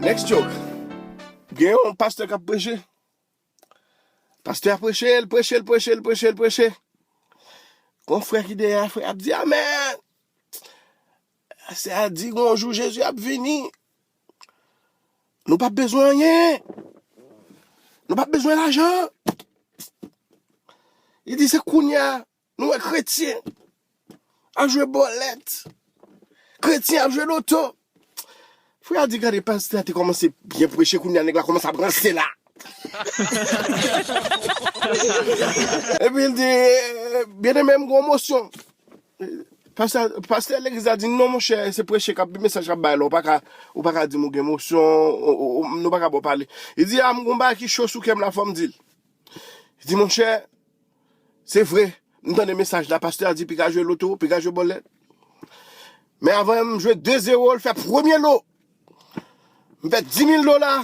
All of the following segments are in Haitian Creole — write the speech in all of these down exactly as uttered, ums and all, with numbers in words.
Next joke. Gen yon pastè k ap preche. Pastè a preche, l preche, l preche, l preche, l preche. Gon frè ki dèyè a, frè ap di, amèn! Pastè a di, gon jou Jezi ap vini. Nou p ap bezwen anyen. Nou p ap bezwen lajan. Li di, se kounye a, nou wè kretyen ap jwe bòlèt. Kretyen ap jwe loto. Frè a di, gade, pastè a te kòmanse byen preche, kounye a nèg la kòmanse ap ranse la. Epi l di, byeneme, m gon mosyon. Pastè, pastè legliz la di, non, monchè, se preche k ap, mesaj k ap bay la, ou pa ka, ou pa ka di m ou gen mosyon, ou, ou, ou, nou pa ka ba w pale. Li di, a, m gon bagay ki cho sou kè m la, fò m di l. Li di, monchè, se vre, m tande mesaj la, pastè a di, piga jwe loto, piga jwe bòlèt. Men avan m jwe de zewo, l fè premye lo. M fè dis mil dola.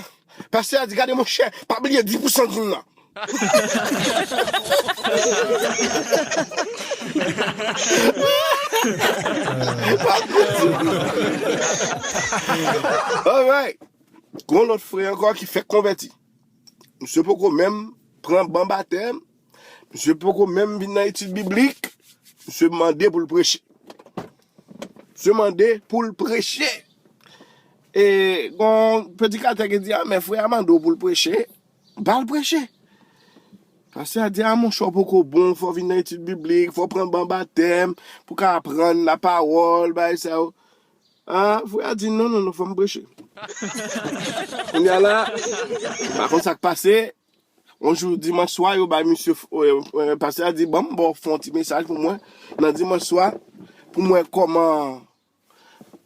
Pastè a di, gade monchè, pa bliye dis pousan dim nan. Alright. Gon lòt frè ankò ki fèk konvèti. Misye poko menm pran ban batèm. Misye poko menm vin nan etid biblik. Misye mande pou l preche. Misye mande pou l preche. E gon predikatè ki di, a, men frè a mande w pou l preche, ba l preche. Pastè a di, a, monchè, w poko bon, fò w vin nan etid biblik, fò w pran ban batèm, pou w ka aprann lapawòl, bagay sa yo. A, frè a di, non, non, non, fò m preche. Kounye a la, pa konn sa k pase. Yon jou, dimanch swa, yo bay misye, eh, eh, pastè a di, ban m ba w fè yon ti mesaj pou mwen, nan dimanch swa, pou m wè kòman,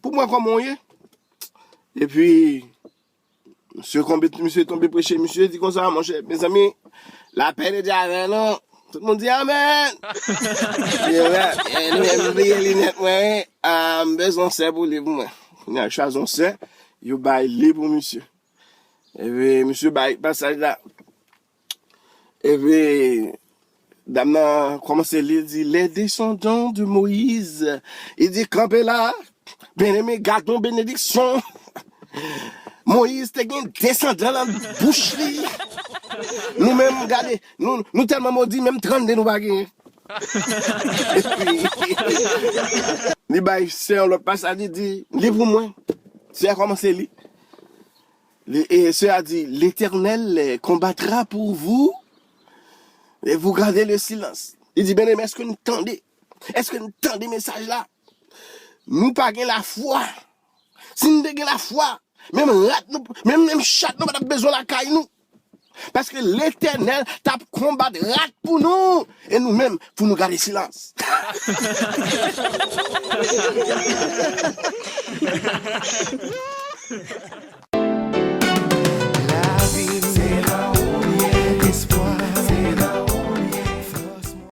pou m wè kòman w ye. Epi, misye tonbe, misye tonbe preche, misye di konsa, monchè, mezanmi, lapè de Dye avè nou. Tout moun di, amèn. Yo, yo, yo, nou menm bliye linèt mwen, wi. A, m bezwen sè pou li pou mwen. Kounye a, yo chwazi yon sè, yo bay li pou misye. Epi, misye bay pasaj la. Epi, dam nan kòmanse li di, les descendants de Moïse. Li di, kanpe la, byeneme, gad yon benediksyon. Moyiz te gen desandan nan bouch li. Nou menm, gade, nou, nou tèlman modi, menm trannde nou pa genyen. Epi, li bay sè yon lòt pasaj, li di, li pou mwen. Sè a kòmanse li. Li, e sè a di, L'Éternel combattra pour vous et vous gardez le silence. Li di, byeneme, èske n tande? Èske n tande mesaj la? Nou pa gen lafwa. Si n te gen lafwa, menm rat nou, menm, menm chat nou pa t ap bezwen lakay nou. Paske Letènèl t ap konbat rat pou nou. E nou menm, pou nou gade silans.